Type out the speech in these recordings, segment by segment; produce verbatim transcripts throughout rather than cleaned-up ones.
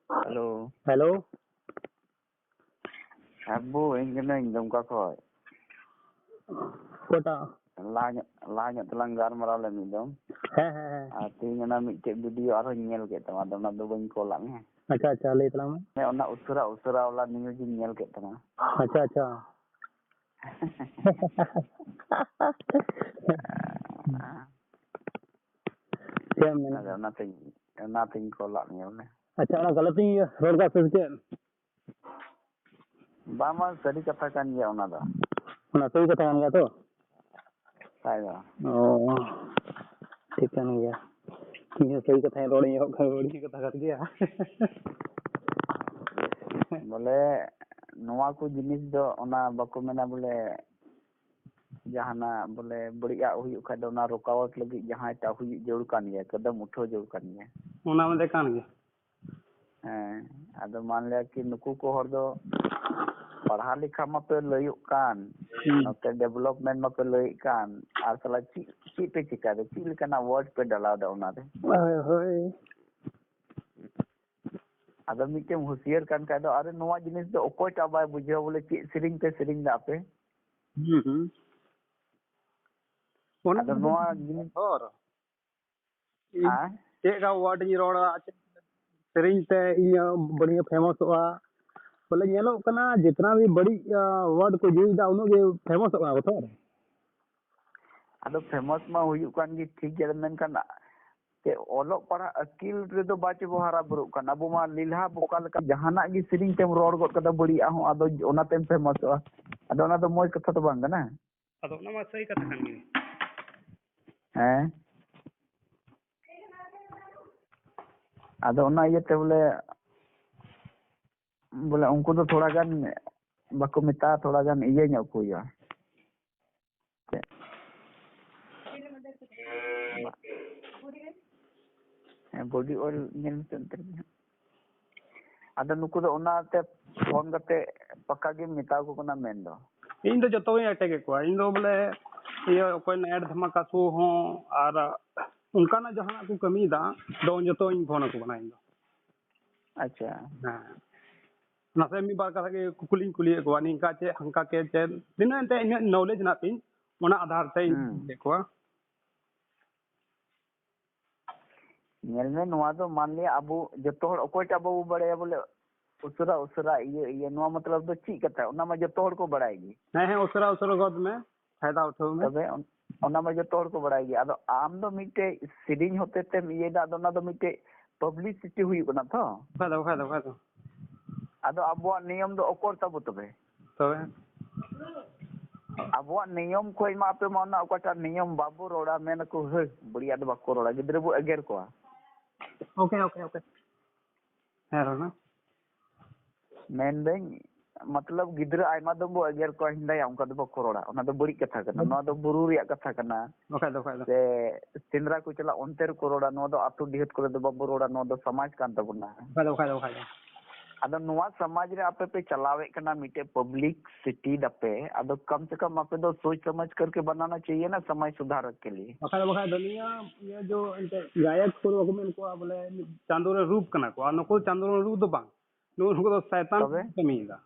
Hello. Hello. ᱟᱵᱚ, ᱤᱧ ᱠᱟᱹᱱᱟᱹᱧ ᱫᱩᱢᱠᱟ ᱠᱷᱚᱡ᱾ ᱚᱠᱚᱭᱴᱟᱜ? ᱞᱟᱦᱟ ᱧᱚᱜ, ᱞᱟᱦᱟ ᱧᱚᱜ ᱛᱮᱞᱟᱝ ᱜᱟᱞᱢᱟᱨᱟᱣ ᱞᱮᱱ ᱢᱤᱫ ᱫᱚᱢ᱾ ᱦᱮᱸ, ᱦᱮᱸ, ᱦᱮᱸ᱾ ᱟᱨ ᱛᱮᱦᱮᱧ ᱚᱱᱟ ᱢᱤᱫᱴᱮᱡ ᱵᱷᱤᱰᱤᱭᱳ ᱟᱨᱦᱚᱸᱧ ᱧᱮᱞ ᱠᱮᱫ ᱛᱟᱢᱟ, ᱟᱫᱚ ᱚᱱᱟ ᱫᱚ ᱵᱟᱹᱧ ᱠᱚᱞᱟᱜ ᱢᱮ᱾ ᱟᱪᱪᱷᱟ, ᱟᱪᱪᱷᱟ, ᱞᱟᱹᱭ ᱛᱟᱞᱟᱝ ᱢᱮ᱾ ᱦᱮᱸ, ᱚᱱᱟ ᱩᱥᱟᱹᱨᱟ, ᱩᱥᱟᱹᱨᱟ ᱣᱟᱞᱟ ᱱᱤᱭᱩᱡᱽ ᱤᱧ ᱧᱮᱞ ᱠᱮᱫ ᱛᱟᱢᱟ᱾ ᱟᱪᱪᱷᱟ, ᱟᱪᱪᱷᱟ᱾ ᱪᱮᱫ ᱮᱢ ᱢᱮᱱᱟ? ᱟᱫᱚ ᱚᱱᱟᱛᱮᱧ, ᱚᱱᱟᱛᱮᱧ ᱠᱚᱞᱟᱜ ᱢᱮᱭᱟ ᱵᱚᱞᱮ᱾ ᱟᱪᱪᱷᱟ, ᱚᱱᱟ ᱜᱟᱞᱟᱛᱤᱧ ᱨᱚᱲ ᱠᱟᱜ ᱥᱮ ᱪᱮᱫ? ᱵᱟᱝ, ᱵᱟᱝ, ᱥᱟᱹᱨᱤ ᱠᱟᱛᱷᱟ ᱠᱟᱱ ᱜᱮᱭᱟ ᱚᱱᱟ ᱫᱚ᱾ ᱚᱱᱟ ᱥᱟᱹᱨᱤ ᱠᱟᱛᱷᱟ ᱠᱟᱱ ᱜᱮᱭᱟ ᱛᱚ? ᱠᱷᱟᱡ ᱫᱚ᱾ ᱚ, ᱴᱷᱤᱠ ᱠᱟᱱ ᱜᱮᱭᱟ᱾ ᱤᱧ ᱦᱚᱸ ᱥᱟᱹᱨᱤ ᱠᱟᱛᱷᱟᱧ ᱨᱚᱲ ᱮᱦᱚᱵ ᱠᱷᱟᱱ ᱵᱟᱹᱲᱤᱡ ᱠᱟᱛᱷᱟ ᱠᱟᱱ ᱜᱮᱭᱟ᱾ ᱵᱚᱞᱮ, ᱱᱚᱣᱟ ᱠᱚ ᱡᱤᱱᱤᱥ ᱫᱚ ᱚᱱᱟ ᱵᱟᱠᱚ ᱢᱮᱱᱟ ᱵᱚᱞᱮ, ᱡᱟᱦᱟᱱᱟᱜ ᱵᱚᱞᱮ ᱵᱟᱹᱲᱤᱡ ᱟᱜ ᱦᱩᱭᱩᱜ ᱠᱷᱟᱡ ᱫᱚ ᱚᱱᱟ ᱨᱩᱠᱟᱣᱟᱴ ᱞᱟᱹᱜᱤᱫ ᱡᱟᱦᱟᱸᱭ ᱴᱟᱜ ᱦᱩᱭᱩᱜ ᱡᱟᱹᱨᱩᱲ ᱠᱟᱱ ᱜᱮᱭᱟ, ᱠᱟᱫᱟᱢ ᱩᱴᱷᱟᱹᱣ ᱡᱟᱹᱨᱩᱲ ᱠᱟᱱ ᱜᱮᱭᱟ᱾ ᱚᱱᱟ ᱢᱟ ᱠᱟᱱ ᱜᱮ᱾ ᱦᱮᱸ, ᱟᱫᱚ ᱢᱟᱱ ᱞᱤᱭᱟ ᱠᱤ ᱱᱩᱠᱩ ᱠᱚ ᱦᱚᱲ ᱫᱚ ᱯᱟᱲᱦᱟᱣ ᱞᱮᱠᱷᱟ ᱢᱟᱯᱮ ᱞᱟᱹᱭᱚᱜ ᱠᱟᱱ, ᱦᱩᱸ᱾ ᱱᱚᱛᱮ ᱰᱮᱵᱷᱞᱚᱯᱢᱮᱱᱴ ᱢᱟᱯᱮ ᱞᱟᱹᱭᱮᱫ ᱠᱟᱱ, ᱟᱨ ᱥᱟᱞᱟ ᱪᱮᱫ, ᱪᱮᱫ ᱯᱮ ᱪᱤᱠᱟᱭᱫᱟ? ᱪᱮᱫ ᱞᱮᱠᱟᱱᱟᱜ ᱣᱟᱨᱰ ᱯᱮ ᱰᱟᱞᱟᱣᱫᱟ ᱚᱱᱟᱨᱮ? ᱦᱳᱭ, ᱦᱳᱭ᱾ ᱟᱫᱚ ᱢᱤᱫᱴᱮᱱ ᱦᱩᱥᱤᱭᱟᱹᱨ ᱠᱟᱱ ᱠᱷᱟᱡ ᱫᱚ, ᱟᱨᱮ ᱱᱚᱣᱟ ᱡᱤᱱᱤᱥ ᱫᱚ ᱚᱠᱚᱭᱴᱟᱜ ᱵᱟᱭ ᱵᱩᱡᱷᱟᱹᱣᱟ ᱵᱚᱞᱮ ᱪᱮᱫ ᱥᱮᱨᱮᱧ ᱯᱮ ᱥᱮᱨᱮᱧ ᱫᱟ ᱟᱯᱮ? ᱦᱩᱸ, ᱦᱩᱸ᱾ ᱚᱱᱟ ᱟᱫᱚ ᱠᱚᱫᱚ ᱱᱚᱣᱟ ᱡᱤᱱᱤᱥ ᱦᱚᱨ᱾ ᱤᱧ ᱦᱮᱸ? ᱪᱮᱫ ᱞᱮᱠᱟ ᱣᱟᱨᱰ ᱤᱧ ᱨᱚᱲᱟ, ᱪᱮᱫ ᱥᱮᱨᱮᱧ ᱛᱮ ᱤᱧ ᱵᱟᱹᱲᱤᱡ ᱯᱷᱮᱢᱟᱥᱚᱜᱼᱟ᱾ ᱵᱚᱞᱮ ᱧᱮᱞᱚᱜ ᱠᱟᱱᱟ ᱡᱮᱛᱱᱟ ᱜᱮ ᱵᱟᱹᱲᱤᱡ, ᱟ, ᱣᱟᱨᱰ ᱠᱚ ᱤᱭᱩᱡᱽ ᱮᱫᱟ, ᱩᱱᱟᱹᱜ ᱜᱮ ᱯᱷᱮᱢᱟᱥᱚᱜ ᱠᱟᱱᱟ ᱠᱚ ᱛᱚ᱾ ᱟᱫᱚ ᱯᱷᱮᱢᱟᱥ ᱢᱟ ᱦᱩᱭᱩᱜ ᱠᱟᱱ ᱜᱮ ᱴᱷᱤᱠ ᱜᱮᱭᱟ, ᱢᱮᱱᱠᱷᱟᱱ ᱪᱮᱫ ᱚᱞᱚᱜ ᱯᱟᱲᱦᱟᱜ ᱟᱹᱠᱤᱞ ᱨᱮᱫᱚ ᱵᱟᱪᱚ ᱵᱚ ᱦᱟᱨᱟ ᱵᱩᱨᱩᱜ ᱠᱟᱱ᱾ ᱟᱵᱚ ᱢᱟ ᱞᱮᱞᱦᱟ ᱵᱚᱠᱟ ᱞᱮᱠᱟ ᱡᱟᱦᱟᱱᱟᱜ ᱜᱮ ᱥᱮᱨᱮᱧ ᱛᱮᱢ ᱨᱚᱲ ᱜᱚᱫ ᱠᱟᱫᱟ ᱵᱟᱹᱲᱤᱡᱟᱜ ᱦᱚᱸ, ᱟᱫᱚ ᱚᱱᱟᱛᱮᱢ ᱯᱷᱮᱢᱟᱥᱚᱜᱼᱟ᱾ ᱟᱫᱚ ᱚᱱᱟ ᱫᱚ ᱢᱚᱡᱽ ᱠᱟᱛᱷᱟ ᱫᱚ ᱵᱟᱝ ᱠᱟᱱᱟ᱾ ᱟᱫᱚ ᱚᱱᱟ ᱢᱟ ᱥᱟᱹᱨᱤ ᱠᱟᱛᱷᱟ ᱠᱟᱱ ᱜᱮ᱾ ᱦᱮᱸ᱾ ᱟᱫᱚ ᱚᱱᱟ ᱤᱭᱟᱹᱛᱮ ᱵᱚᱞᱮ, ᱵᱚᱞᱮ ᱩᱱᱠᱩ ᱫᱚ ᱛᱷᱚᱲᱟ ᱜᱟᱱ ᱵᱟᱠᱚ ᱢᱮᱛᱟᱜᱼᱟ, ᱛᱷᱚᱲᱟ ᱜᱟᱱ ᱤᱭᱟᱹ ᱧᱚᱜ ᱠᱚ ᱦᱩᱭᱩᱜᱼᱟ᱾ ᱦᱮᱸ, ᱵᱚᱰᱤ ᱚᱭᱮᱞ ᱧᱮᱞ ᱢᱮᱥᱮ ᱚᱱᱛᱮ ᱨᱮᱜᱮ ᱦᱟᱸᱜ᱾ ᱟᱫᱚ ᱱᱩᱠᱩ ᱫᱚ ᱚᱱᱟᱛᱮ ᱯᱷᱳᱱ ᱠᱟᱛᱮ ᱯᱟᱠᱟ ᱜᱮᱢ ᱢᱮᱛᱟ ᱠᱚ ᱠᱟᱱᱟ ᱢᱮᱱ ᱫᱚ᱾ ᱤᱧ ᱫᱚ ᱡᱚᱛᱚ ᱜᱤᱧ ᱮᱴᱮᱠ ᱮᱫ ᱠᱚᱣᱟ᱾ ᱤᱧ ᱫᱚ ᱵᱚᱞᱮ ᱤᱭᱟᱹ ᱚᱠᱚᱭ ᱱᱟᱭᱤᱴ ᱫᱷᱟᱢᱟᱠᱟ ᱥᱳ ᱦᱚᱸ ᱟᱨ ᱚᱱᱠᱟᱱᱟᱜ ᱡᱟᱦᱟᱱᱟᱜ ᱠᱚ ᱠᱟᱹᱢᱤᱭᱮᱫᱟ, ᱫᱚ ᱡᱚᱛᱚᱧ ᱯᱷᱳᱱ ᱟᱠᱚ ᱠᱟᱱᱟ ᱤᱧ ᱫᱚ᱾ ᱟᱪᱪᱷᱟ᱾ ᱦᱮᱸ, ᱱᱟᱥᱮ ᱢᱤᱫ ᱵᱟᱨ ᱠᱟᱛᱷᱟ ᱜᱮ ᱠᱩᱠᱞᱤᱧ ᱠᱩᱞᱤᱭᱮᱫ ᱠᱚᱣᱟ, ᱱᱤᱝᱠᱟ ᱪᱮᱫ ᱦᱟᱝᱠᱟ ᱪᱮᱫ ᱪᱮᱫ ᱛᱤᱱᱟᱹᱜ ᱮᱱᱛᱮ ᱤᱧᱟᱹᱜ ᱱᱚᱞᱮᱡᱽ ᱦᱮᱱᱟᱜ ᱛᱤᱧ, ᱚᱱᱟ ᱟᱫᱷᱟᱨ ᱛᱮ ᱤᱧ ᱦᱩᱸ᱾ ᱠᱩᱞᱤᱭᱮᱫ ᱠᱚᱣᱟ᱾ ᱧᱮᱞ ᱢᱮ, ᱱᱚᱣᱟ ᱫᱚ ᱢᱟᱱᱞᱤᱭᱟ ᱟᱵᱚ ᱡᱚᱛᱚ ᱦᱚᱲ ᱚᱠᱚᱭᱴᱟᱜ ᱵᱟᱵᱚ ᱵᱟᱲᱟᱭᱟ ᱵᱚᱞᱮ ᱩᱥᱟᱹᱨᱟ ᱩᱥᱟᱹᱨᱟ ᱤᱭᱟᱹ ᱤᱭᱟᱹ, ᱱᱚᱣᱟ ᱢᱚᱛᱞᱚᱵ ᱫᱚ ᱪᱮᱫ ᱠᱟᱛᱷᱟ? ᱚᱱᱟ ᱢᱟ ᱡᱚᱛᱚ ᱦᱚᱲ ᱠᱚ ᱵᱟᱲᱟᱭ ᱜᱮ᱾ ᱦᱮᱸ ᱦᱮᱸ, ᱩᱥᱟᱹᱨᱟ ᱩᱥᱟᱹᱨᱟ ᱜᱚᱫ ᱢᱮ, ᱯᱷᱟᱭᱫᱟ ᱩᱴᱷᱟᱹᱣ ᱢᱮ᱾ ᱛᱚᱵᱮ ᱚᱱ- ᱚᱱᱟ ᱢᱟ ᱡᱚᱛᱚ ᱦᱚᱲ ᱠᱚ ᱵᱟᱲᱟᱭ ᱜᱮᱭᱟ᱾ ᱟᱫᱚ ᱟᱢ ᱫᱚ ᱢᱤᱫᱴᱮᱡ ᱥᱮᱨᱮᱧ ᱦᱚᱛᱮ ᱛᱮᱢ ᱤᱭᱟᱹᱭᱮᱫᱟ, ᱟᱫᱚ ᱚᱱᱟ ᱫᱚ ᱢᱤᱫᱴᱮᱡ ᱯᱟᱵᱽᱞᱤᱥᱤᱴᱤ ᱦᱩᱭᱩᱜ ᱠᱟᱱᱟ ᱛᱚ᱾ ᱵᱟᱠᱷᱟᱡ ᱫᱚ, ᱵᱟᱠᱷᱟᱡ ᱫᱚ, ᱵᱟᱠᱷᱟᱡ ᱫᱚ᱾ ᱟᱫᱚ ᱟᱵᱚᱣᱟᱜ ᱱᱤᱭᱚᱢ ᱫᱚ ᱚᱠᱚᱨ ᱛᱟᱵᱚ ᱛᱚᱵᱮ? ᱛᱚᱵᱮ ᱟᱵᱚᱣᱟᱜ ᱱᱤᱭᱚᱢ ᱠᱷᱚᱡ ᱢᱟ ᱟᱯᱮ ᱢᱟ ᱚᱱᱟ ᱚᱠᱟᱴᱟᱜ ᱱᱤᱭᱚᱢ ᱵᱟᱵᱚ ᱨᱚᱲᱟ, ᱢᱮᱱᱟᱠᱚ ᱦᱟᱹᱭ ᱵᱟᱹᱲᱤᱡᱟᱜ ᱫᱚ ᱵᱟᱠᱚ ᱨᱚᱲᱟ, ᱜᱤᱫᱽᱨᱟᱹ ᱵᱚ ᱮᱜᱮᱨ ᱠᱚᱣᱟ᱾ Okay, okay, okay. ᱦᱮᱸ, ᱨᱚᱲ ᱢᱮ᱾ ᱢᱮᱱᱫᱟᱹᱧ, ᱢᱚᱛᱞᱚᱵ ᱜᱤᱫᱽᱨᱟᱹ ᱟᱭᱢᱟ ᱫᱚᱢ ᱵᱚ ᱮᱜᱮᱨ ᱠᱚᱣᱟ, ᱦᱤᱸᱫᱟᱭᱟ, ᱚᱱᱠᱟ ᱫᱚ ᱵᱟᱠᱚ ᱨᱚᱲᱟ, ᱚᱱᱟ ᱫᱚ ᱵᱟᱹᱲᱤᱡ ᱠᱟᱛᱷᱟ ᱠᱟᱱᱟ, ᱱᱚᱣᱟ ᱫᱚ ᱵᱩᱨᱩ ᱨᱮᱭᱟᱜ ᱠᱟᱛᱷᱟ ᱠᱟᱱᱟ᱾ ᱵᱟᱠᱷᱟᱡ ᱫᱚ, ᱵᱟᱠᱷᱟᱡ ᱫᱚ᱾ ᱥᱮ ᱥᱮᱸᱫᱽᱨᱟ ᱠᱚ ᱪᱟᱞᱟᱜ ᱚᱱᱛᱮ ᱨᱮᱠᱚ ᱨᱚᱲᱟ, ᱱᱚᱣᱟ ᱫᱚ ᱟᱹᱛᱩ ᱰᱤᱦᱟᱹᱛ ᱠᱚᱨᱮ ᱫᱚ ᱵᱟᱵᱚ ᱨᱚᱲᱟ, ᱱᱚᱣᱟ ᱫᱚ ᱥᱚᱢᱟᱡᱽ ᱠᱟᱱ ᱛᱟᱵᱚᱱᱟ᱾ ᱵᱟᱠᱷᱟᱡ ᱫᱚ, ᱵᱟᱠᱷᱟᱡ ᱫᱚ, ᱵᱟᱠᱷᱟᱡ ᱫᱚ᱾ ᱟᱫᱚ ᱱᱚᱣᱟ ᱥᱚᱢᱟᱡᱽ ᱨᱮ ᱟᱯᱮ ᱯᱮ ᱪᱟᱞᱟᱣᱮᱫ ᱠᱟᱱᱟ, ᱢᱤᱫᱴᱮᱡ ᱯᱟᱵᱽᱞᱤᱠ ᱥᱤᱴᱤ ᱫᱟᱯᱮ, ᱟᱫᱚ ᱠᱚᱢ ᱥᱮ ᱠᱚᱢ ᱟᱯᱮ ᱫᱚ ᱥᱳᱪ ᱥᱚᱢᱟᱡᱽ ᱠᱟᱨᱠᱮ ᱵᱟᱱᱟᱱᱟ ᱪᱟᱦᱤᱭᱮ ᱱᱟ, ᱥᱚᱢᱟᱡᱽ ᱥᱩᱫᱷᱟᱨ ᱠᱮ ᱞᱤᱭᱮ᱾ ᱵᱟᱠᱷᱟᱡ ᱫᱚ, ᱵᱟᱠᱷᱟᱡ ᱫᱚ, ᱱᱤᱭᱟᱹ, ᱱᱤᱭᱟᱹ ᱡᱚ ᱮᱱᱛᱮ ᱜᱟᱭᱚᱠ ᱠᱚ ᱵᱟᱠᱚ ᱢᱮᱱ ᱠᱚᱣᱟ ᱵᱚᱞᱮ ᱢᱤᱫ ᱪᱟᱸᱫᱳ ᱨᱮ ᱨᱩᱯ ᱠᱟᱱᱟ ᱠᱚ, ᱟᱨ ᱱᱩᱠᱩ ᱫᱚ ᱪᱟᱸᱫᱳ ᱨᱮᱱ ᱨᱩᱯ ᱫᱚ ᱵᱟᱝ, ᱱᱩᱠᱩ, ᱱᱩᱠᱩ ᱫᱚ ᱥᱟᱭᱛᱟᱱ ᱛᱚᱵᱮ? ᱠᱚ ᱠᱟᱹᱢᱤᱭᱮᱫᱟ᱾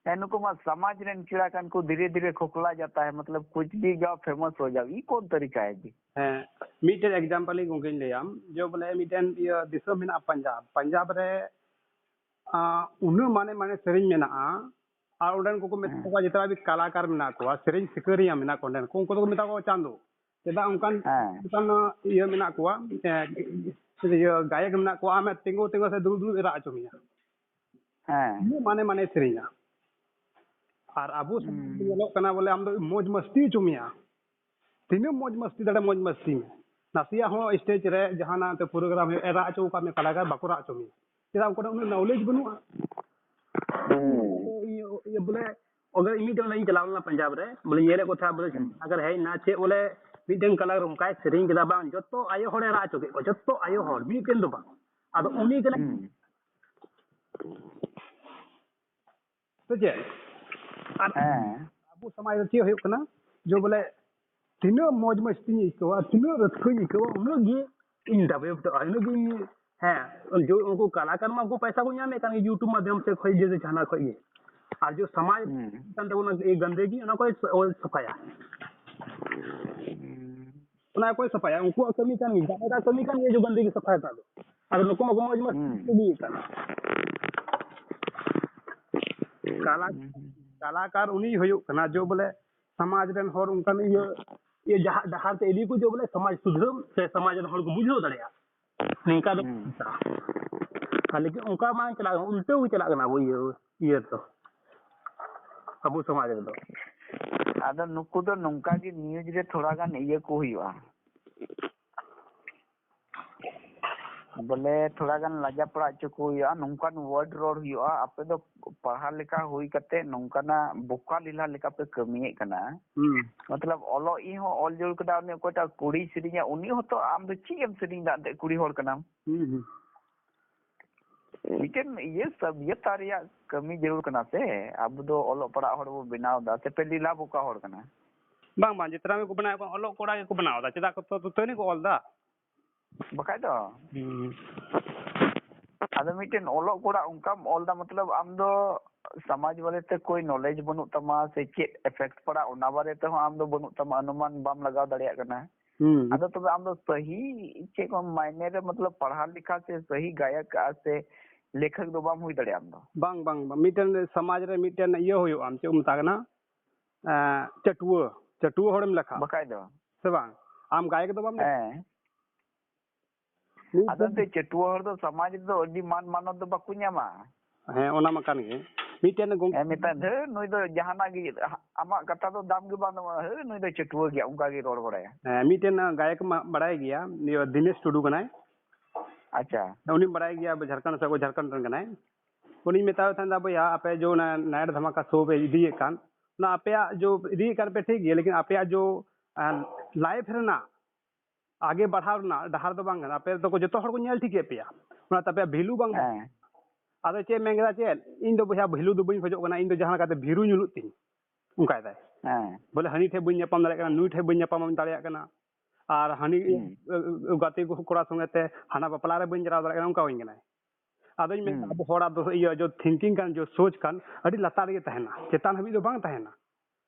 ᱦᱮᱸ, ᱱᱩᱠᱩ ᱢᱟ ᱥᱚᱢᱟᱡᱽ ᱨᱮᱱ ᱠᱤᱲᱟ ᱠᱟᱱ ᱠᱚ, ᱫᱷᱤᱨᱮ ᱫᱷᱤᱨᱮ ᱠᱷᱚᱠᱞᱟ ᱡᱟᱛᱟ ᱦᱮ, ᱢᱚᱛᱞᱚᱵ ᱠᱩᱪ ᱵᱤ ᱜᱟᱣ ᱯᱷᱮᱢᱟᱥ ᱦᱳ ᱡᱟᱣ, ᱤ ᱠᱚᱱ ᱛᱟᱨᱤᱠᱟ ᱦᱮ ᱡᱤ? ᱦᱮᱸ, ᱢᱤᱫᱴᱮᱱ ᱮᱠᱡᱟᱢᱯᱚᱞ ᱤᱧ ᱜᱚᱝᱠᱮᱧ ᱞᱟᱹᱭᱟᱢ, ᱡᱮ ᱵᱚᱞᱮ ᱢᱤᱫᱴᱮᱱ ᱤᱭᱟᱹ ᱫᱤᱥᱚᱢ ᱢᱮᱱᱟᱜᱼᱟ ᱯᱟᱧᱡᱟᱵᱽ, ᱯᱟᱧᱡᱟᱵᱽ ᱨᱮ ᱟᱸ, ᱩᱱᱟᱹᱜ ᱢᱟᱱᱮ, ᱢᱟᱱᱮ ᱥᱮᱨᱮᱧ ᱢᱮᱱᱟᱜᱼᱟ, ᱟᱨ ᱚᱸᱰᱮᱱ ᱠᱚᱠᱚ ᱢᱮᱛᱟ ᱦᱮᱸ᱾ ᱠᱚᱣᱟ ᱡᱮᱛᱮ ᱦᱟᱹᱵᱤᱡ ᱠᱟᱞᱟᱠᱟᱨ ᱢᱮᱱᱟᱜ ᱠᱚᱣᱟ, ᱥᱮᱨᱮᱧ ᱥᱤᱠᱟᱹᱨᱤᱭᱟᱹ ᱢᱮᱱᱟᱜ ᱠᱚᱣᱟ ᱚᱸᱰᱮᱱ ᱠᱚ, ᱩᱱᱠᱩ ᱫᱚᱠᱚ ᱢᱮᱛᱟ ᱠᱚᱣᱟ ᱪᱟᱸᱫᱳ᱾ ᱪᱮᱫᱟᱜ ᱚᱱᱠᱟᱱ, ᱦᱮᱸ᱾ ᱚᱱᱠᱟᱱ ᱤᱭᱟᱹ ᱢᱮᱱᱟᱜ ᱠᱚᱣᱟ, ᱮ, ᱤᱭᱟᱹ ᱜᱟᱭᱚᱠ ᱢᱮᱱᱟᱜ ᱠᱚᱣᱟ, ᱟᱢᱮ ᱛᱤᱸᱜᱩ ᱛᱤᱸᱜᱩ ᱥᱮ ᱫᱩᱲᱩᱵ ᱫᱩᱲᱩᱵ ᱮ ᱨᱟᱜ ᱦᱚᱪᱚ ᱢᱮᱭᱟ᱾ ᱦᱮᱸ᱾ ᱩᱱᱟᱹᱜ ᱢᱟᱱᱮ, ᱢᱟᱱᱮ ᱥᱮᱨᱮᱧᱟ᱾ ᱟᱨ ᱟᱵᱚ ᱥᱚᱢᱟᱡᱽ ᱨᱮ ᱦᱩᱸ᱾ ᱧᱮᱞᱚᱜ ᱠᱟᱱᱟ ᱵᱚᱞᱮ ᱟᱢ ᱫᱚ ᱢᱚᱡᱽ ᱢᱟᱥᱛᱤ ᱦᱚᱪᱚ ᱢᱮᱭᱟ᱾ ᱛᱤᱱᱟᱹᱜ ᱢᱚᱡᱽ ᱢᱟᱥᱛᱤ ᱫᱟᱲᱮ, ᱢᱚᱡᱽ ᱢᱟᱥᱛᱤ ᱢᱮ᱾ ᱱᱟᱥᱮᱭᱟᱜ ᱦᱚᱸ ᱥᱴᱮᱡᱽ ᱨᱮ ᱡᱟᱦᱟᱱᱟᱜ ᱛᱮ ᱯᱨᱳᱜᱨᱟᱢ ᱦᱩᱭᱩᱜ, ᱮ ᱨᱟᱜ ᱦᱚᱪᱚ ᱟᱠᱟᱫ ᱢᱮ, ᱠᱟᱞᱟᱠᱟᱨ ᱵᱟᱠᱚ ᱨᱟᱜ ᱦᱚᱪᱚ ᱢᱮᱭᱟ᱾ ᱪᱮᱫᱟᱜ ᱩᱱᱠᱩ ᱴᱷᱮᱱ ᱩᱱᱟᱹᱜ ᱱᱚᱞᱮᱡᱽ ᱵᱟᱹᱱᱩᱜᱼᱟ? ᱦᱩᱸ᱾ ᱤᱭᱟᱹ, ᱤᱭᱟᱹ ᱵᱚᱞᱮ, ᱚᱸᱰᱮ ᱤᱧ ᱢᱤᱫᱴᱮᱱ ᱤᱧ ᱪᱟᱞᱟᱣ ᱞᱮᱱᱟ ᱯᱟᱧᱡᱟᱵᱽ ᱨᱮ, ᱵᱚᱞᱮ ᱧᱮᱞᱮᱫ ᱠᱚ ᱛᱟᱦᱮᱸᱫ, ᱵᱚᱞᱮ ᱦᱩᱸ᱾ ᱟᱜᱟᱨ ᱦᱮᱡ ᱮᱱᱟ ᱪᱮᱫ ᱵᱚᱞᱮ ᱢᱤᱫᱴᱮᱱ ᱠᱟᱞᱟᱠᱟᱨ ᱚᱱᱠᱟᱭ ᱥᱮᱨᱮᱧ ᱠᱮᱫᱟ, ᱵᱟᱝ, ᱡᱚᱛᱚ ᱟᱭᱳ ᱦᱚᱲᱮ ᱨᱟᱜ ᱦᱚᱪᱚ ᱠᱮᱫ ᱠᱚᱣᱟ, ᱡᱚᱛᱚ ᱟᱭᱳ ᱦᱚᱲ, ᱢᱤᱫᱴᱮᱱ ᱫᱚ ᱵᱟᱝ᱾ ᱟᱫᱚ ᱩᱱᱤ ᱠᱟᱱᱟᱭ᱾ ᱦᱩᱸ᱾ ᱥᱮ ᱪᱮᱫ? ᱟᱨ ᱦᱮᱸ᱾ ᱟᱵᱚ ᱥᱚᱢᱟᱡᱽ ᱨᱮ ᱪᱮᱫ ᱦᱩᱭᱩᱜ ᱠᱟᱱᱟ, ᱡᱮ ᱵᱚᱞᱮ ᱛᱤᱱᱟᱹᱜ ᱢᱚᱡᱽ ᱢᱚᱡᱽ ᱛᱤᱧ ᱟᱹᱭᱠᱟᱹᱣᱟ, ᱛᱤᱱᱟᱹᱜ ᱨᱟᱹᱥᱠᱟᱹᱧ ᱟᱹᱭᱠᱟᱹᱣᱟ, ᱩᱱᱟᱹᱜ ᱜᱮ ᱤᱧ ᱰᱟᱵᱮᱵᱽ ᱫᱚ, ᱩᱱᱟᱹᱜ ᱜᱮ ᱤᱧ ᱦᱮᱸ, ᱡᱚ-, ᱩᱱᱠᱩ ᱠᱟᱞᱟᱠᱟᱨ ᱢᱟ ᱩᱱᱠᱩ ᱯᱚᱭᱥᱟ ᱠᱚ ᱧᱟᱢᱮᱫ ᱠᱟᱱ ᱜᱮ YouTube ᱢᱟᱫᱽᱫᱷᱚᱢ ᱥᱮ ᱠᱷᱚᱡ ᱡᱮ ᱡᱟᱦᱟᱱᱟᱜ ᱠᱷᱚᱡ ᱜᱮ᱾ ᱟᱨ ᱡᱚ ᱥᱚᱢᱟᱡᱽ ᱦᱩᱸ᱾ ᱠᱟᱱ ᱛᱟᱵᱚᱱᱟ ᱮᱭ ᱜᱟᱱᱫᱮᱜᱤ, ᱚᱱᱟ ᱠᱚᱭ ᱥ-, ᱚᱭ ᱥᱟᱯᱷᱟᱭᱟ᱾ ᱦᱩᱸ᱾ ᱚᱱᱟ ᱠᱚᱭ ᱥᱟᱯᱷᱟᱭᱟ, ᱩᱱᱠᱩᱣᱟᱜ ᱠᱟᱹᱢᱤ ᱠᱟᱱ ᱜᱮ, ᱡᱟᱦᱟᱸᱭ ᱠᱟᱹᱢᱤ ᱠᱟᱱ ᱜᱮ ᱡᱚ ᱜᱟᱱᱫᱮᱜᱤ ᱥᱟᱯᱷᱟᱭ ᱠᱟᱱ ᱫᱚ᱾ ᱟᱫᱚ ᱱᱩᱠᱩ ᱢᱟ ᱢᱚᱡᱽ ᱢᱚᱡᱽ ᱦᱩᱸ᱾ ᱠᱟᱹᱢᱤᱭᱮᱫ ᱠᱟᱱ᱾ ᱠᱟᱞᱟ-, ᱦᱩᱸ᱾ ᱠᱟᱞᱟᱠᱟᱨ ᱩᱱᱤ ᱦᱩᱭᱩᱜ ᱠᱟᱱᱟ ᱡᱚ ᱵᱚᱞᱮ ᱥᱚᱢᱟᱡᱽ ᱨᱮᱱ ᱦᱚᱲ ᱚᱱᱠᱟᱱ ᱤᱭᱟᱹ, ᱤᱭᱟᱹ ᱡᱟᱦᱟᱸ ᱰᱟᱦᱟᱨ ᱛᱮ ᱤᱫᱤ ᱠᱚ ᱡᱚ ᱵᱚᱞᱮ ᱥᱚᱢᱟᱡᱽ ᱥᱩᱫᱷᱨᱟᱹᱣ ᱥᱮ ᱥᱚᱢᱟᱡᱽ ᱨᱮᱱ ᱦᱚᱲ ᱠᱚ ᱵᱩᱡᱷᱟᱹᱣ ᱫᱟᱲᱮᱭᱟᱜᱼᱟ᱾ ᱱᱤᱝᱠᱟ ᱫᱚ ᱦᱩᱸ᱾ ᱟᱨ ᱞᱮᱠᱤᱱ ᱚᱱᱠᱟ ᱵᱟᱝ ᱪᱟᱞᱟᱜ ᱠᱟᱱᱟ, ᱩᱞᱴᱟᱹᱣ ᱜᱮ ᱪᱟᱞᱟᱜ ᱠᱟᱱᱟ ᱟᱵᱚ ᱤᱭᱟᱹ, ᱤᱭᱟᱹ ᱨᱮᱫᱚ, ᱟᱵᱚ ᱥᱚᱢᱟᱡᱽ ᱨᱮᱫᱚ᱾ ᱟᱫᱚ ᱱᱩᱠᱩ ᱫᱚ ᱱᱚᱝᱠᱟ ᱜᱮ ᱱᱤᱭᱩᱡᱽ ᱨᱮ ᱛᱷᱚᱲᱟ ᱜᱟᱱ ᱤᱭᱟᱹ ᱠᱚ ᱦᱩᱭᱩᱜᱼᱟ, ᱵᱚᱞᱮ ᱛᱷᱚᱲᱟ ᱜᱟᱱ ᱞᱟᱡᱟ ᱯᱟᱲᱟ ᱦᱚᱪᱚ ᱠᱚ ᱦᱩᱭᱩᱜᱼᱟ, ᱱᱚᱝᱠᱟᱱ ᱣᱟᱨᱰ ᱨᱚᱲ ᱦᱩᱭᱩᱜᱼᱟ, ᱟᱯᱮ ᱫᱚ ᱯᱟᱲᱦᱟᱣ ᱞᱮᱠᱟ ᱦᱩᱭ ᱠᱟᱛᱮ ᱱᱚᱝᱠᱟᱱᱟᱜ ᱵᱚᱠᱟ ᱞᱮᱞᱟ ᱞᱮᱠᱟ ᱯᱮ ᱠᱟᱹᱢᱤᱭᱮᱫ ᱠᱟᱱᱟ᱾ ᱦᱩᱸ᱾ ᱢᱚᱛᱞᱚᱵ ᱚᱞᱚᱜ ᱤᱡ ᱦᱚᱸ ᱚᱞ ᱡᱟᱹᱨᱩᱲ ᱠᱟᱫᱟ, ᱩᱱᱤ ᱚᱠᱚᱭᱴᱟᱜ ᱠᱩᱲᱤᱭ ᱥᱮᱨᱮᱧᱟ ᱩᱱᱤ ᱦᱚᱸᱛᱚ ᱟᱢ ᱫᱚ ᱪᱮᱫ ᱮᱢ ᱥᱮᱨᱮᱧ ᱫᱟ, ᱮᱱᱛᱮᱫ ᱠᱩᱲᱤ ᱦᱚᱲ ᱠᱟᱱᱟᱢ᱾ ᱦᱩᱸ, ᱦᱩᱸ᱾ ᱢᱤᱫᱴᱮᱱ ᱤᱭᱟᱹ ᱥᱟᱵᱤᱭᱚᱛᱟ ᱨᱮᱭᱟᱜ ᱠᱟᱹᱢᱤ ᱡᱟᱹᱨᱩᱲ ᱠᱟᱱᱟ ᱥᱮ, ᱟᱵᱚ ᱫᱚ ᱚᱞᱚᱜ ᱯᱟᱲᱦᱟᱜ ᱦᱚᱲ ᱵᱚ ᱵᱮᱱᱟᱣ ᱫᱟ ᱥᱮ ᱯᱮ ᱞᱤᱞᱟ ᱵᱚᱠᱟ ᱦᱚᱲ ᱠᱟᱱᱟ? ᱵᱟᱝ, ᱵᱟᱝ, ᱡᱮᱛᱱᱟ ᱜᱮᱠᱚ ᱵᱮᱱᱟᱣᱮᱫ ᱠᱚᱣᱟ ᱚᱞᱚᱜ ᱠᱚᱲᱟ ᱜᱮᱠᱚ ᱵᱮᱱᱟᱣ ᱫᱟ, ᱪᱮᱫᱟᱜ ᱠᱚ ᱛᱚ, ᱛᱚ, ᱛᱚ ᱠᱚ ᱚᱞ ᱫᱟ᱾ ᱵᱟᱠᱷᱟᱡ ᱫᱚ᱾ ᱦᱩᱸ᱾ ᱟᱫᱚ ᱢᱤᱫᱴᱮᱱ ᱚᱞᱚᱜ ᱠᱚᱲᱟ ᱚᱱᱠᱟᱢ ᱚᱞ ᱫᱟ, ᱢᱚᱛᱞᱚᱵ ᱟᱢ ᱫᱚ ᱥᱚᱢᱟᱡᱽ ᱵᱟᱨᱮᱛᱮ ᱠᱳᱭ ᱱᱚᱞᱮᱡᱽ ᱵᱟᱹᱱᱩᱜ ᱛᱟᱢᱟ ᱥᱮ ᱪᱮᱫ ᱮᱯᱷᱮᱠᱴ ᱯᱟᱲᱟᱜ ᱚᱱᱟ ᱵᱟᱨᱮ ᱛᱮᱦᱚᱸ ᱟᱢ ᱫᱚ ᱵᱟᱹᱱᱩᱜ ᱛᱟᱢᱟ, ᱚᱱᱩᱢᱟᱱ ᱵᱟᱢ ᱞᱟᱜᱟᱣ ᱫᱟᱲᱮᱭᱟᱜ ᱠᱟᱱᱟ᱾ ᱦᱩᱸ᱾ ᱟᱫᱚ ᱛᱚᱵᱮ ᱟᱢ ᱫᱚ ᱥᱟᱹᱦᱤ ᱪᱮᱫ ᱠᱚ ᱢᱟᱭᱱᱮ ᱨᱮ ᱢᱚᱛᱞᱚᱵ ᱯᱟᱲᱦᱟᱣ ᱞᱮᱠᱷᱟ ᱥᱮ ᱥᱟᱹᱦᱤ ᱜᱟᱭᱚᱠ ᱟᱨ ᱥᱮ ᱞᱮᱠᱷᱚᱠ ᱫᱚ ᱵᱟᱢ ᱦᱩᱭ ᱫᱟᱲᱮᱭᱟᱜᱼᱟ ᱟᱢ ᱫᱚ᱾ ᱵᱟᱝ, ᱵᱟᱝ, ᱵᱟᱝ᱾ ᱢᱤᱫᱴᱮᱱ ᱥᱚᱢᱟᱡᱽ ᱨᱮ ᱢᱤᱫᱴᱮᱱ ᱤᱭᱟᱹ ᱦᱩᱭᱩᱜᱼᱟ, ᱪᱮᱫ ᱠᱚ ᱢᱮᱛᱟᱜ ᱠᱟᱱᱟ? ᱮᱸ, ᱪᱟᱹᱴᱩᱣᱟᱹ, ᱪᱟᱹᱴᱩᱣᱟᱹ ᱦᱚᱲᱮᱢ ᱞᱮᱠᱷᱟ᱾ ᱵᱟᱠᱷᱟᱡ ᱫᱚ᱾ ᱥᱮ ᱵᱟᱝ? ᱟᱢ ᱜᱟᱭᱚᱠ ᱫᱚ ᱵᱟᱢ ᱞᱮᱠᱷᱟ᱾ ᱦᱮᱸ᱾ ᱢᱤᱫᱴᱮᱱ ᱟᱫᱚ ᱮᱱᱛᱮ ᱪᱟᱹᱴᱩᱣᱟᱹ ᱦᱚᱲ ᱫᱚ ᱥᱚᱢᱟᱡᱽ ᱨᱮᱫᱚ ᱟᱹᱰᱤ ᱢᱟᱱ ᱢᱟᱱᱚᱛ ᱫᱚ ᱵᱟᱠᱚ ᱧᱟᱢᱟ᱾ ᱦᱮᱸ, ᱚᱱᱟ ᱢᱟ ᱠᱟᱱ ᱜᱮ᱾ ᱢᱤᱫᱴᱮᱱ ᱜᱚᱝ- ᱦᱮᱸ, ᱢᱮᱛᱟᱭ, "ᱫᱷᱟᱹᱨ, ᱱᱩᱭ ᱫᱚ ᱡᱟᱦᱟᱱᱟᱜ ᱜᱮ, ᱟᱢᱟᱜ ᱠᱟᱛᱷᱟ ᱫᱚ ᱫᱟᱢ ᱜᱮ ᱵᱟᱝ ᱧᱟᱢᱚᱜᱼᱟ, ᱦᱟᱹᱨ, ᱱᱩᱭ ᱫᱚ ᱪᱟᱹᱴᱩᱣᱟᱹ ᱜᱮᱭᱟ", ᱚᱱᱠᱟ ᱜᱮ ᱨᱚᱲ ᱵᱟᱲᱟᱭᱟ᱾ ᱦᱮᱸ, ᱢᱤᱫᱴᱮᱱ ᱜᱟᱭᱚᱠ ᱢᱟ ᱵᱟᱲᱟᱭ ᱜᱮᱭᱟ, ᱱᱤᱭᱟᱹ ᱫᱤᱱᱮᱥ ᱴᱩᱰᱩ ᱠᱟᱱᱟᱭ᱾ ᱟᱪᱪᱷᱟ᱾ ᱩᱱᱤᱢ ᱵᱟᱲᱟᱭ ᱜᱮᱭᱟ, ᱟᱵᱚ ᱡᱷᱟᱲᱠᱷᱚᱸᱰ ᱥᱮᱫ, ᱟᱵᱚ ᱡᱷᱟᱲᱠᱷᱚᱸᱰ ᱨᱮᱱ ᱠᱟᱱᱟᱭ᱾ ᱩᱱᱤᱧ ᱢᱮᱛᱟᱣ ᱛᱟᱦᱮᱱᱟ, "ᱵᱚᱭᱦᱟ, ᱟᱯᱮ ᱡᱚ ᱚᱱᱟ ᱱᱟᱭᱤᱴ ᱫᱷᱟᱢᱟᱠᱟ ᱥᱳ ᱯᱮ ᱤᱫᱤᱭᱮᱫ ᱠᱟᱱ, ᱚᱱᱟ ᱟᱯᱮᱭᱟᱜ ᱡᱚ ᱤᱫᱤᱭᱮᱫ ᱠᱟᱱ ᱯᱮ ᱴᱷᱤᱠ ᱜᱮᱭᱟ, ᱞᱮᱠᱤᱱ ᱟᱯᱮᱭᱟᱜ ᱡᱚ, ᱟᱸ, ᱞᱟᱭᱤᱯᱷ ᱨᱮᱱᱟᱜ ᱟᱜᱮ ᱵᱟᱲᱦᱟᱣ ᱨᱮᱱᱟᱜ ᱰᱟᱦᱟᱨ ᱫᱚ ᱵᱟᱝ ᱠᱟᱱᱟ᱾ ᱟᱯᱮ ᱫᱚ ᱡᱚᱛᱚ ᱦᱚᱲ ᱠᱚ ᱧᱮᱞ ᱴᱷᱤᱠᱮᱫ ᱯᱮᱭᱟ, ᱚᱱᱟᱛᱮ ᱟᱯᱮᱭᱟᱜ ᱵᱷᱮᱞᱩ ᱵᱟᱝ ᱵᱟᱲᱦᱟᱜ ᱠᱟᱱᱟ᱾" ᱦᱮᱸ᱾ ᱟᱫᱚ ᱪᱮᱫ ᱮ ᱢᱮᱱ ᱠᱮᱫᱟ, ᱪᱮᱫ, "ᱤᱧ ᱫᱚ ᱵᱚᱭᱦᱟ ᱵᱷᱮᱞᱩ ᱫᱚ ᱵᱟᱹᱧ ᱠᱷᱚᱡᱚᱜ ᱠᱟᱱᱟ, ᱤᱧ ᱫᱚ ᱡᱟᱦᱟᱸ ᱞᱮᱠᱟᱛᱮ ᱵᱷᱮᱞᱩᱧ ᱦᱩᱭᱩᱜ ᱛᱤᱧ", ᱚᱱᱠᱟᱭ ᱫᱟᱭ᱾ ᱦᱮᱸ᱾ ᱵᱚᱞᱮ, ᱦᱟᱹᱱᱤ ᱴᱷᱮᱡ ᱵᱟᱹᱧ ᱧᱟᱯᱟᱢ ᱫᱟᱲᱮᱭᱟᱜ ᱠᱟᱱᱟ, ᱱᱩᱭ ᱴᱷᱮᱡ ᱵᱟᱹᱧ ᱧᱟᱯᱟᱢ ᱫᱟᱲᱮᱭᱟᱜ ᱠᱟᱱᱟ᱾ ᱟᱨ ᱦᱟᱹᱱᱤ ᱦᱩᱸ᱾ ᱜᱟᱛᱮ ᱠᱚ ᱠᱚᱲᱟ ᱥᱚᱸᱜᱮ ᱛᱮ ᱦᱟᱱᱟ ᱵᱟᱯᱞᱟ ᱨᱮ ᱵᱟᱹᱧ ᱪᱟᱞᱟᱣ ᱫᱟᱲᱮᱭᱟᱜ ᱠᱟᱱᱟ, ᱚᱱᱠᱟ ᱦᱩᱭ ᱠᱟᱱᱟᱭ᱾ ᱟᱫᱚᱧ ᱢᱮᱱᱫᱟ, ᱦᱩᱸ᱾ ᱟᱵᱚ ᱦᱚᱲᱟᱜ ᱫᱚ ᱤᱭᱟᱹ ᱡᱚ thinking ᱠᱟᱱ, ᱡᱚ ᱥᱳᱪ ᱠᱟᱱ, ᱟᱹᱰᱤ ᱞᱟᱛᱟᱨ ᱨᱮᱜᱮ ᱛᱟᱦᱮᱱᱟ, ᱪᱮᱛᱟᱱ ᱦᱟᱹᱵᱤᱡ ᱫᱚ ᱵᱟᱝ ᱛᱟᱦᱮᱱᱟ᱾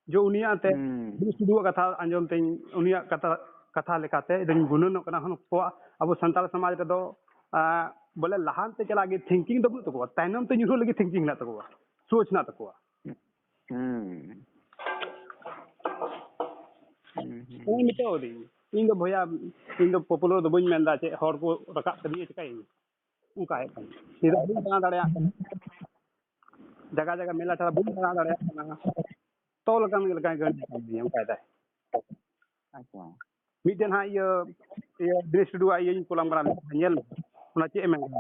ᱡᱚ ᱩᱱᱤᱭᱟᱜ ᱮᱱᱛᱮ ᱦᱩᱸ᱾ ᱵᱤᱱᱤᱥ ᱴᱩᱰᱩᱣᱟᱜ ᱠᱟᱛᱷᱟ ᱟᱸᱡᱚᱢ ᱛᱮᱧ, ᱩᱱᱤᱭᱟᱜ ᱠᱟᱛᱷᱟ, ᱠᱟᱛᱷᱟ ᱞᱮᱠᱟᱛᱮ ᱤᱧ ᱜᱩᱱᱟᱹᱱᱚᱜ ᱠᱟᱱᱟ, ᱦᱚᱸ, ᱱᱩᱠᱩᱣᱟᱜ ᱟᱵᱚ ᱥᱟᱱᱛᱟᱲ ᱥᱚᱢᱟᱡᱽ ᱨᱮᱫᱚ, ᱟᱸ, ᱵᱚᱞᱮ ᱞᱟᱦᱟᱱᱛᱮ ᱪᱟᱞᱟᱜ ᱜᱮ thinking ᱫᱚ ᱵᱟᱹᱱᱩᱜ ᱛᱟᱠᱚᱣᱟ, ᱛᱟᱭᱱᱚᱢ ᱛᱮ ᱧᱩᱨᱦᱩᱜ ᱞᱟᱹᱜᱤᱫ thinking ᱦᱮᱱᱟᱜ ᱛᱟᱠᱚᱣᱟ, ᱥᱳᱪ ᱦᱮᱱᱟᱜ ᱛᱟᱠᱚᱣᱟ᱾ ᱦᱩᱸ᱾ ᱦᱩᱸ, ᱦᱩᱸ᱾ ᱤᱧ ᱢᱮᱛᱟᱣ ᱫᱤᱧ, ᱤᱧ ᱫᱚ ᱵᱚᱭᱦᱟ, ᱤᱧ ᱫᱚ popular ᱫᱚ ᱵᱟᱹᱧ ᱢᱮᱱᱫᱟ, ᱪᱮᱫ ᱦᱚᱲ ᱠᱚ ᱨᱟᱠᱟᱵ ᱠᱟᱫᱤᱧᱟ, ᱪᱤᱠᱟᱹᱭᱟᱹᱧ? ᱚᱱᱠᱟ ᱦᱩᱭᱩᱜ ᱠᱟᱱᱟ᱾ ᱱᱤᱛᱚᱜ ᱵᱟᱹᱧ ᱫᱟᱬᱟ ᱫᱟᱲᱮᱭᱟᱜ ᱠᱟᱱᱟ, ᱡᱟᱭᱜᱟ ᱡᱟᱭᱜᱟ ᱢᱮᱞᱟ ᱪᱷᱟᱲᱟ ᱵᱟᱹᱧ ᱫᱟᱬᱟ ᱫᱟᱲᱮᱭᱟᱜ ᱠᱟᱱᱟ᱾ ᱛᱚᱞ ᱟᱠᱟᱱ ᱞᱮᱠᱟ ᱜᱟᱹᱰᱤ ᱚᱱᱠᱟᱭ ᱫᱟᱭ᱾ ᱟᱪᱪᱷᱟ᱾ ᱢᱤᱫᱴᱮᱱ ᱦᱟᱸᱜ ᱤᱭᱟᱹ, ᱤᱭᱟᱹ ᱫᱤᱱᱮᱥ ᱴᱩᱰᱩᱣᱟᱜ ᱤᱭᱟᱹᱧ ᱠᱩᱞᱟᱢ ᱠᱟᱱᱟ, ᱧᱮᱞ ᱢᱮ, ᱚᱱᱟ ᱪᱮᱫ ᱮ ᱢᱮᱱ ᱠᱟᱱᱟ᱾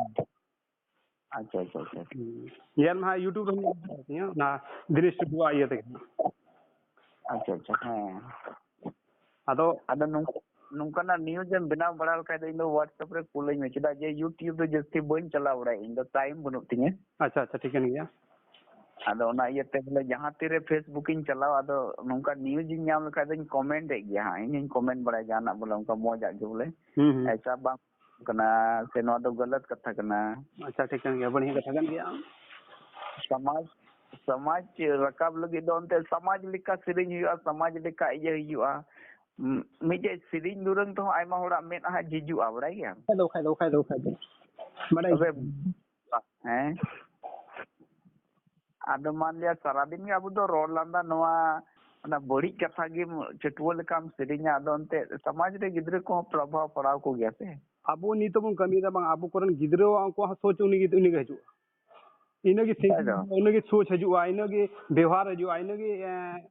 ᱟᱪᱪᱷᱟ, ᱟᱪᱪᱷᱟ, ᱟᱪᱪᱷᱟ᱾ ᱦᱩᱸ᱾ ᱧᱮᱞ ᱢᱮ ᱦᱟᱸᱜ, YouTube ᱨᱮ ᱧᱮᱞ ᱢᱮ, ᱚᱱᱟ ᱫᱤᱱᱮᱥ ᱴᱩᱰᱩᱣᱟᱜ ᱤᱭᱟᱹ ᱛᱮᱜᱮ᱾ ᱟᱪᱪᱷᱟ, ᱟᱪᱪᱷᱟ, ᱦᱮᱸ᱾ ᱟᱫᱚ ᱟᱫᱚ ᱱᱚᱝ-, ᱱᱚᱝᱠᱟᱱᱟᱜ news ᱮᱢ ᱵᱮᱱᱟᱣ ᱵᱟᱲᱟ ᱞᱮᱠᱷᱟᱡ ᱫᱚ ᱤᱧ ᱫᱚ WhatsApp ᱨᱮ ᱠᱩᱞᱟᱹᱧ ᱢᱮ, ᱪᱮᱫᱟᱜ ᱡᱮ YouTube ᱫᱚ ᱡᱟᱹᱥᱛᱤ ᱵᱟᱹᱧ ᱪᱟᱞᱟᱣ ᱵᱟᱲᱟᱭᱟ, ᱤᱧ ᱫᱚ time ᱵᱟᱹᱱᱩᱜ ᱛᱤᱧᱟᱹ᱾ ᱟᱪᱪᱷᱟ, ᱟᱪᱪᱷᱟ, ᱴᱷᱤᱠᱟᱹᱱ ᱜᱮᱭᱟ᱾ ᱟᱫᱚ ᱚᱱᱟ ᱤᱭᱟᱹᱛᱮ ᱵᱚᱞᱮ ᱡᱟᱦᱟᱸ ᱛᱤᱨᱮ Facebook ᱤᱧ ᱪᱟᱞᱟᱣ, ᱟᱫᱚ ᱱᱚᱝᱠᱟ news ᱤᱧ ᱧᱟᱢ ᱞᱮᱠᱷᱟᱡ ᱫᱚᱧ comment ᱮᱫ ᱜᱮᱭᱟ ᱦᱟᱸᱜ, ᱤᱧ ᱦᱚᱸᱧ comment ᱵᱟᱲᱟᱭ ᱡᱟᱦᱟᱱᱟᱜ ᱵᱚᱞᱮ ᱚᱱᱠᱟ ᱢᱚᱡᱽ ᱟᱜ ᱜᱮ ᱵᱚᱞᱮ᱾ ᱦᱩᱸ, ᱦᱩᱸ᱾ ᱟᱪᱪᱷᱟ, ᱵᱟᱝ ᱠᱟᱱᱟ ᱥᱮ ᱱᱚᱣᱟ ᱫᱚ ᱜᱟᱞᱟᱛ ᱠᱟᱛᱷᱟ ᱠᱟᱱᱟ? ᱟᱪᱪᱷᱟ, ᱴᱷᱤᱠᱟᱹᱱ ᱜᱮᱭᱟ, ᱵᱟᱹᱲᱤᱡ ᱠᱟᱛᱷᱟ ᱠᱟᱱ ᱜᱮᱭᱟ᱾ ᱥᱚᱢᱟᱡᱽ, ᱥᱚᱢᱟᱡᱽ ᱨᱟᱠᱟᱵ ᱞᱟᱹᱜᱤᱫ ᱫᱚ ᱚᱱᱛᱮ ᱥᱚᱢᱟᱡᱽ ᱞᱮᱠᱟ ᱥᱮᱨᱮᱧ ᱦᱩᱭᱩᱜᱼᱟ, ᱥᱚᱢᱟᱡᱽ ᱞᱮᱠᱟ ᱤᱭᱟᱹ ᱦᱩᱭᱩᱜᱼᱟ᱾ ᱢ-, ᱢᱤᱫᱴᱮᱡ ᱥᱮᱨᱮᱧ ᱫᱩᱨᱟᱹᱝ ᱛᱮᱦᱚᱸ ᱟᱭᱢᱟ ᱦᱚᱲᱟᱜ ᱢᱮᱫᱦᱟ ᱡᱷᱤᱡᱩᱜᱼᱟ, ᱵᱟᱲᱟᱭ ᱜᱮᱭᱟᱢ? ᱠᱷᱟᱡ ᱫᱚ, ᱠᱷᱟᱡ ᱫᱚ, ᱠᱷᱟᱡ ᱫᱚ, ᱠᱷᱟᱡ ᱫᱚ᱾ ᱵᱟᱲᱟᱭ ᱛᱚᱵᱮ, ᱜᱮᱭᱟᱹᱧ᱾ ᱦᱮᱸ? ᱟᱫᱚ ᱢᱟᱱ ᱞᱤᱭᱟ ᱥᱟᱨᱟᱫᱤᱱ ᱜᱮ ᱟᱵᱚ ᱫᱚ ᱨᱚᱲ ᱞᱟᱸᱫᱟ ᱱᱚᱣᱟ, ᱚᱱᱟ ᱵᱟᱹᱲᱤᱡ ᱠᱟᱛᱷᱟ ᱜᱮ ᱪᱷᱟᱹᱴᱣᱟᱹ ᱞᱮᱠᱟᱢ ᱥᱮᱨᱮᱧᱟ, ᱟᱫᱚ ᱮᱱᱛᱮ ᱥᱚᱢᱟᱡᱽ ᱨᱮ ᱜᱤᱫᱽᱨᱟᱹ ᱠᱚᱦᱚᱸ ᱯᱨᱚᱵᱷᱟᱵ ᱯᱟᱲᱟᱣ ᱠᱚ ᱜᱮᱭᱟ ᱥᱮ? ᱟᱵᱚ ᱱᱤᱛᱚᱜ ᱵᱚᱱ ᱠᱟᱹᱢᱤᱭᱮᱫᱟ ᱵᱟᱝ, ᱟᱵᱚ ᱠᱚᱨᱮᱱ ᱜᱤᱫᱽᱨᱟᱹᱣᱟᱜ ᱩᱱᱠᱩᱣᱟᱜ ᱦᱚᱸ ᱥᱳᱪ ᱩᱱᱤ ᱜᱮ, ᱩᱱᱤ ᱜᱮ ᱦᱤᱡᱩᱜᱼᱟ᱾ ᱤᱱᱟᱹᱜᱮ ᱠᱷᱟᱡ ᱫᱚ᱾ ᱤᱱᱟᱹᱜᱮ ᱥᱳᱪ ᱦᱤᱡᱩᱜᱼᱟ, ᱤᱱᱟᱹᱜᱮ ᱵᱮᱣᱦᱟᱨ ᱦᱤᱡᱩᱜᱼᱟ, ᱤᱱᱟᱹᱜᱮ, ᱮᱸ,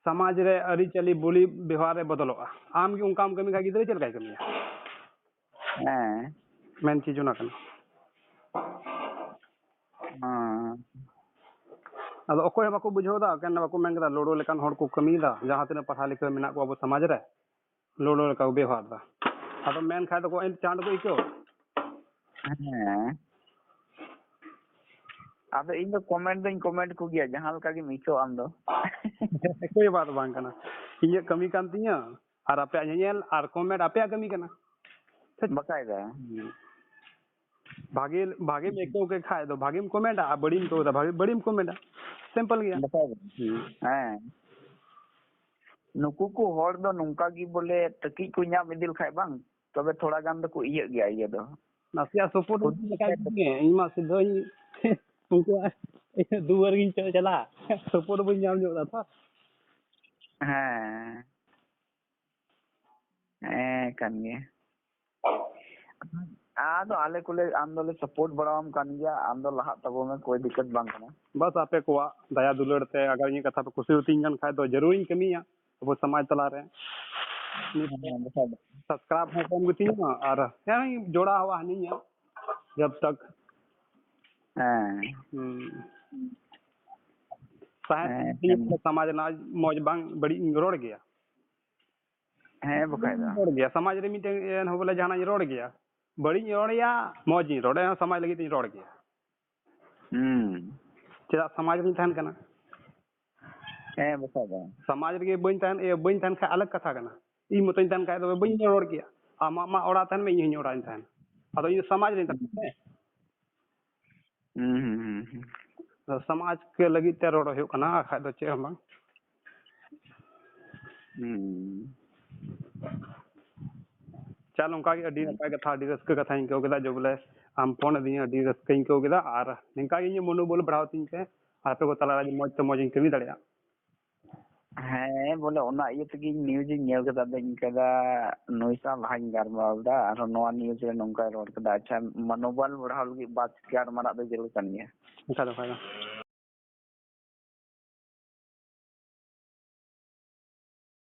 ᱥᱚᱢᱟᱡᱽ ᱨᱮ ᱟᱹᱨᱤᱪᱟᱹᱞᱤ ᱵᱳᱞᱤ ᱵᱮᱣᱦᱟᱨ ᱨᱮ ᱵᱚᱫᱚᱞᱚᱜᱼᱟ᱾ ᱟᱢ ᱜᱮ ᱚᱱᱠᱟᱢ ᱠᱟᱹᱢᱤ ᱠᱷᱟᱱ ᱜᱤᱫᱽᱨᱟᱹ ᱪᱮᱫ ᱞᱮᱠᱟᱭ ᱠᱟᱹᱢᱤᱭᱟ? ᱦᱮᱸ᱾ ᱢᱮᱱ ᱪᱤᱡᱽ ᱚᱱᱟ ᱠᱟᱱᱟ᱾ ᱦᱮᱸ᱾ ᱟᱫᱚ ᱚᱠᱚᱭ ᱦᱚᱸ ᱵᱟᱠᱚ ᱵᱩᱡᱷᱟᱹᱣ ᱫᱟ, ᱮᱠᱮᱱ ᱵᱟᱠᱚ ᱢᱮᱱ ᱠᱮᱫᱟ, ᱞᱳᱰᱳ ᱞᱮᱠᱟᱱ ᱦᱚᱲ ᱠᱚ ᱠᱟᱹᱢᱤᱭᱮᱫᱟ, ᱡᱟᱦᱟᱸ ᱛᱤᱱᱟᱹᱜ ᱯᱟᱲᱦᱟᱣ ᱞᱮᱠᱷᱟ ᱢᱮᱱᱟᱜ ᱠᱚᱣᱟ ᱟᱵᱚ ᱥᱚᱢᱟᱡᱽ ᱨᱮ, ᱞᱳᱰᱳ ᱞᱮᱠᱟ ᱠᱚ ᱵᱮᱣᱦᱟᱨ ᱫᱟ᱾ ᱟᱫᱚ ᱢᱮᱱ ᱠᱷᱟᱡ ᱫᱚᱠᱚ ᱮᱱ ᱪᱟᱸᱰ ᱠᱚ ᱟᱹᱭᱠᱟᱹᱣᱟ᱾ ᱦᱮᱸ᱾ ᱟᱫᱚ ᱤᱧ ᱫᱚ comment ᱫᱚᱧ comment ᱠᱚᱜᱮᱭᱟ, ᱡᱟᱦᱟᱸ ᱞᱮᱠᱟ ᱜᱮᱢ ᱟᱹᱭᱠᱟᱹᱣ ᱟᱢ ᱫᱚ᱾ ᱚᱠᱚᱭ ᱵᱟᱫ ᱵᱟᱝ ᱠᱟᱱᱟ, ᱤᱧᱟᱹᱜ ᱠᱟᱹᱢᱤ ᱠᱟᱱ ᱛᱤᱧᱟᱹ᱾ ᱟᱨ ᱟᱯᱮᱭᱟᱜ ᱧᱮᱧᱮᱞ ᱟᱨ ᱠᱚᱢᱮᱱᱴ ᱟᱯᱮᱭᱟᱜ ᱠᱟᱹᱢᱤ ᱠᱟᱱᱟ᱾ ᱵᱟᱠᱷᱟᱡ ᱫᱚ᱾ ᱦᱩᱸ᱾ ᱵᱷᱟᱜᱮ, ᱵᱷᱟᱜᱮᱢ ᱟᱹᱭᱠᱟᱹᱣ ᱠᱮᱫ ᱠᱷᱟᱡ ᱫᱚ ᱵᱷᱟᱜᱮᱢ ᱠᱚᱢᱮᱱᱴᱟ, ᱟᱨ ᱵᱟᱹᱲᱤᱡ ᱮᱢ ᱟᱹᱭᱠᱟᱹᱣ ᱫᱟ ᱵᱷᱟᱜᱮ, ᱵᱟᱹᱲᱤᱡ ᱮᱢ ᱠᱚᱢᱮᱱᱴᱟ᱾ ᱥᱤᱢᱯᱚᱞ ᱜᱮᱭᱟ᱾ ᱵᱟᱠᱷᱟᱡ ᱫᱚ᱾ ᱦᱩᱸ᱾ ᱦᱮᱸ᱾ ᱱᱩᱠᱩ ᱠᱚ ᱦᱚᱲ ᱫᱚ ᱱᱚᱝᱠᱟ ᱜᱮ ᱵᱚᱞᱮ ᱛᱟᱹᱠᱤᱡ ᱠᱚ ᱧᱟᱢ ᱤᱫᱤ ᱞᱮᱠᱷᱟᱡ ᱵᱟᱝ, ᱛᱚᱵᱮ ᱛᱷᱚᱲᱟ ᱜᱟᱱ ᱫᱚᱠᱚ ᱤᱭᱟᱹᱜ ᱜᱮᱭᱟ, ᱤᱭᱟᱹ ᱫᱚ᱾ ᱱᱟᱥᱮᱭᱟᱜ ᱥᱟᱯᱳᱨᱴ ᱦᱩᱫᱤᱥ ᱞᱮᱠᱷᱟᱡ ᱞᱮᱠᱷᱟᱡ ᱫᱚ᱾ ᱜᱮ, ᱤᱧ ᱢᱟ ᱥᱤᱫᱷᱟᱹᱧ ᱩᱱᱠᱩᱣᱟᱜ ᱫᱩᱣᱟᱹᱨ ᱜᱤᱧ ᱪᱟᱞᱟᱜ, ᱥᱟᱯᱳᱨᱴ ᱵᱟᱹᱧ ᱧᱟᱢ ᱧᱚᱜ ᱫᱟ ᱛᱚ᱾ ᱦᱮᱸ᱾ ᱦᱮᱸ, ᱠᱟᱱ ᱜᱮᱭᱟ᱾ ᱟᱫᱚ ᱟᱞᱮ ᱠᱚᱞᱮ, ᱟᱢ ᱫᱚᱞᱮ ᱥᱟᱯᱳᱨᱴ ᱵᱟᱲᱟᱣᱟᱢ ᱠᱟᱱ ᱜᱮᱭᱟ, ᱟᱢ ᱫᱚ ᱞᱟᱦᱟᱜ ᱛᱟᱵᱚᱱ ᱢᱮ, ᱠᱳᱭ ᱫᱤᱠᱠᱟᱛ ᱵᱟᱝ ᱠᱟᱱᱟ᱾ ᱵᱟᱥ ᱟᱯᱮ ᱠᱚᱣᱟᱜ ᱫᱟᱭᱟ ᱫᱩᱞᱟᱹᱲ ᱛᱮ, ᱟᱜᱟᱨ ᱤᱧᱟᱹᱜ ᱠᱟᱛᱷᱟ ᱯᱮ ᱠᱩᱥᱤᱭᱟᱛᱤᱧ ᱠᱟᱱ ᱠᱷᱟᱡ ᱫᱚ ᱡᱟᱹᱨᱩᱲᱤᱧ ᱠᱟᱹᱢᱤᱭᱟ ᱟᱵᱚ ᱥᱚᱢᱟᱡᱽ ᱛᱟᱞᱟᱨᱮ᱾ ᱱᱤᱛ ᱦᱮᱸ, ᱵᱟᱠᱷᱟᱡ ᱫᱚ᱾ ᱥᱟᱵᱥᱠᱨᱟᱭᱤᱵ ᱦᱚᱸ ᱠᱚᱢ ᱜᱮᱛᱤᱧᱟ ᱟᱨ ᱦᱮᱸ, ᱡᱚᱲᱟᱣᱟ ᱦᱟᱹᱱᱤᱧᱟ ᱡᱟᱵ ᱛᱟᱠ᱾ ᱦᱮᱸ᱾ ᱦᱩᱸ᱾ ᱥᱟᱦᱮᱸᱫ ᱦᱮᱸ, ᱛᱤᱧ ᱦᱮᱸ᱾ ᱥᱚᱢᱟᱡᱽ ᱨᱮᱱᱟᱜ ᱢᱚᱡᱽ ᱵᱟᱝ ᱵᱟᱹᱲᱤᱡ ᱤᱧ ᱨᱚᱲ ᱜᱮᱭᱟ᱾ ᱦᱮᱸ, ᱵᱟᱠᱷᱟᱡ ᱫᱚ᱾ ᱨᱚᱲ ᱜᱮᱭᱟ᱾ ᱥᱚᱢᱟᱡᱽ ᱨᱮ ᱢᱤᱫᱴᱮᱱ ᱮᱱ ᱦᱚᱸ ᱵᱚᱞᱮ ᱡᱟᱦᱟᱱᱟᱜ ᱤᱧ ᱨᱚᱲ ᱜᱮᱭᱟ᱾ ᱵᱟᱹᱲᱤᱡ ᱤᱧ ᱨᱚᱲ ᱜᱮᱭᱟ, ᱢᱚᱡᱽ ᱤᱧ ᱨᱚᱲ, ᱮᱱ ᱦᱚᱸ ᱥᱚᱢᱟᱡᱽ ᱞᱟᱹᱜᱤᱫ ᱤᱧ ᱨᱚᱲ ᱜᱮᱭᱟ᱾ ᱦᱩᱸ᱾ ᱪᱮᱫᱟᱜ ᱥᱚᱢᱟᱡᱽ ᱨᱤᱧ ᱛᱟᱦᱮᱱ ᱠᱟᱱᱟ᱾ ᱦᱮᱸ, ᱵᱟᱠᱷᱟᱡ ᱫᱚ᱾ ᱥᱚᱢᱟᱡᱽ ᱨᱮᱜᱮ ᱵᱟᱹᱧ ᱛᱟᱦᱮᱱ, ᱤᱭᱟᱹ, ᱵᱟᱹᱧ ᱛᱟᱦᱮᱱ ᱠᱷᱟᱡ ᱟᱞᱟᱜᱽ ᱠᱟᱛᱷᱟ ᱠᱟᱱᱟ᱾ ᱤᱧ ᱢᱚᱛᱚᱧ ᱛᱟᱦᱮᱱ ᱠᱷᱟᱡ ᱫᱚ ᱵᱟᱹᱧ ᱨᱚᱲ ᱠᱮᱭᱟ᱾ ᱟᱢᱟᱜ ᱢᱟ ᱚᱲᱟᱜ ᱛᱟᱦᱮᱱ ᱢᱮ, ᱤᱧ ᱦᱚᱸᱧ ᱚᱲᱟᱜ ᱤᱧ ᱛᱟᱦᱮᱱᱟ᱾ ᱟᱫᱚ ᱤᱧ ᱫᱚ ᱥᱚᱢᱟᱡᱽ ᱨᱤᱧ ᱛᱟᱦᱮᱱ ᱠᱟᱱᱟ ᱥᱮ᱾ ᱦᱩᱸ, ᱦᱩᱸ, ᱦᱩᱸ, ᱦᱩᱸ᱾ ᱟᱫᱚ ᱥᱚᱢᱟᱡᱽ ᱠᱚ ᱞᱟᱹᱜᱤᱫ ᱛᱮ ᱨᱚᱲ ᱦᱩᱭᱩᱜ ᱠᱟᱱᱟ, ᱟᱨ ᱠᱷᱟᱡ ᱫᱚ ᱪᱮᱫ ᱦᱚᱸ ᱵᱟᱝ᱾ ᱦᱩᱸ᱾ ᱪᱟᱞ, ᱚᱱᱠᱟ ᱜᱮ ᱟᱹᱰᱤ ᱦᱩᱸ᱾ ᱱᱟᱯᱟᱭ ᱠᱟᱛᱷᱟ, ᱟᱹᱰᱤ ᱨᱟᱹᱥᱠᱟᱹ ᱠᱟᱛᱷᱟᱧ ᱟᱹᱭᱠᱟᱹᱣ ᱠᱮᱫᱟ ᱡᱮ ᱵᱚᱞᱮ ᱟᱢ ᱯᱷᱳᱱ ᱟᱹᱫᱤᱧᱟ, ᱟᱹᱰᱤ ᱨᱟᱹᱥᱠᱟᱹᱧ ᱟᱹᱭᱠᱟᱹᱣ ᱠᱮᱫᱟ᱾ ᱟᱨ ᱱᱤᱝᱠᱟ ᱜᱮ ᱤᱧᱟᱹᱜ ᱢᱚᱱᱳᱵᱚᱞ ᱵᱟᱲᱦᱟᱣ ᱛᱤᱧ ᱯᱮ, ᱟᱯᱮ ᱠᱚ ᱛᱟᱞᱟᱨᱮ ᱟᱹᱰᱤ ᱢᱚᱡᱽ ᱛᱮ ᱢᱚᱡᱽ ᱤᱧ ᱠᱟᱹᱢᱤ ᱫᱟᱲᱮᱭᱟᱜᱼᱟ᱾ ᱦᱮᱸ, ᱵᱚᱞᱮ ᱚᱱᱟ ᱤᱭᱟᱹ ᱛᱮᱜᱮ ᱤᱧ news ᱤᱧ ᱧᱮᱞ ᱠᱮᱫᱟ, ᱟᱫᱚᱧ ᱚᱱᱠᱟᱭᱫᱟ ᱱᱩᱭ ᱥᱟᱶ ᱞᱟᱦᱟᱧ ᱜᱟᱞᱢᱟᱨᱟᱣ ᱞᱮᱫᱟ, ᱟᱨᱦᱚᱸ ᱱᱚᱣᱟ news ᱨᱮ ᱱᱚᱝᱠᱟᱭ ᱨᱚᱲ ᱠᱮᱫᱟ᱾ ᱟᱪᱪᱷᱟ, ᱢᱚᱱᱳᱵᱚᱞ ᱵᱟᱲᱦᱟᱣ ᱞᱟᱹᱜᱤᱫ ᱵᱟᱥ ᱜᱟᱞᱢᱟᱨᱟᱜ ᱫᱚ ᱡᱟᱹᱨᱩᱲ ᱠᱟᱱ ᱜᱮᱭᱟ᱾ ᱚᱱᱠᱟ ᱫᱚ ᱠᱷᱟᱡ ᱫᱚ᱾